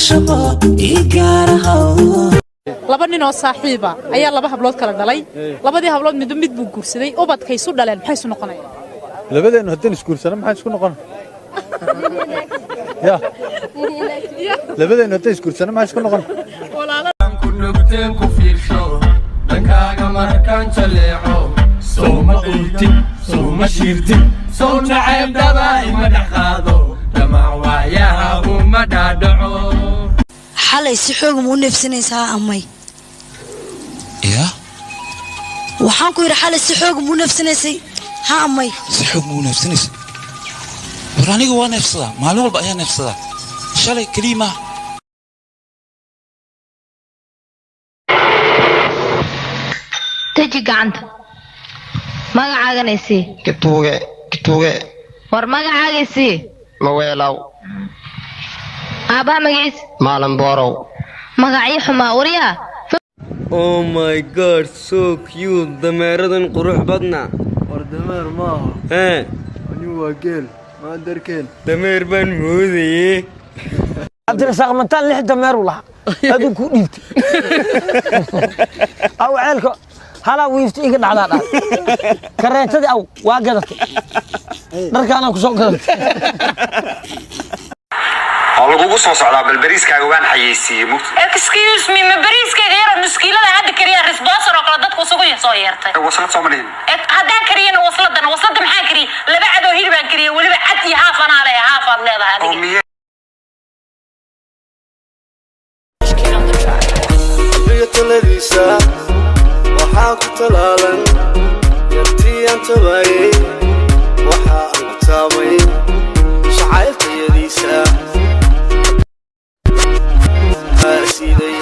Caashaqo ii gaarahow. Laba nin oo saaxiiba ayaa laba hablood kala dhalay. Labadii hablood midba mid buu guursaday. Ubadkay isu dhaleen maxay isu noqonayaan? Labadeennu haddaan isguursano, maxaa isku noqon ya? Labadeennu haddaan isguursano, maxaa isku noqon? Ku nugteen ku fiirsho dhankaaga markaan jaleeco, sow ma urtid, sow ma shiirtid, sow nacayb dhaba ima dhex qaado, damac waayaha uma dhaadhaco. Xalay si xoog ma u neefsanaysaa amay? Yaa? Waxaan ku yidhi, xalay si xoog ma u neefsanaysay, ha amay? Si xoog ma u neefsanaysa? War, aniga waa neefsadaa, maalin walba ayaa neefsadaa, shalay keliya maaha. Deji gacanta, magacaagana isii. Kituuge, kituuge. War, magacaaga isii. Maweelow. Aabbaha magaciis? Maalan boorow. Magacyo xumaa, waryaa. Oh my God, so cute! Dameeradan qurux badna. War, dameer maaha. Hee? Ani waa geel maa darkeen. Dameer baan moodaye. Cabdirasaaq Mataan lix dameer u lahaa, aduu kuu dhiibtay. Aw ceelka halaa wiifta iga dhacdaa dhahay, kareetadii aw waa gadatay, dharkaanaa ku soo gadatay. Waa lagugu soo socdaa, bal bariiskaaga waan xayeysiiyey mugti. Excuse me, ma bariiskayga yaroo nuskiilada hadda kariya responser oo kale dadku isugu soo yeertay? Waslad soo ma dhihin? Haddaan kariyana wasladana, waslada maxaan kariyey? Laba cadoo hilibaan kariyey, weliba cad iyo haaf anaa leeyahay, haafaad leedahay adiga. Qalbiga taladiisa waxaa ku talaalan yartii aan tabaayey, waxa aan ku taabay jacayltayadiisa siiday.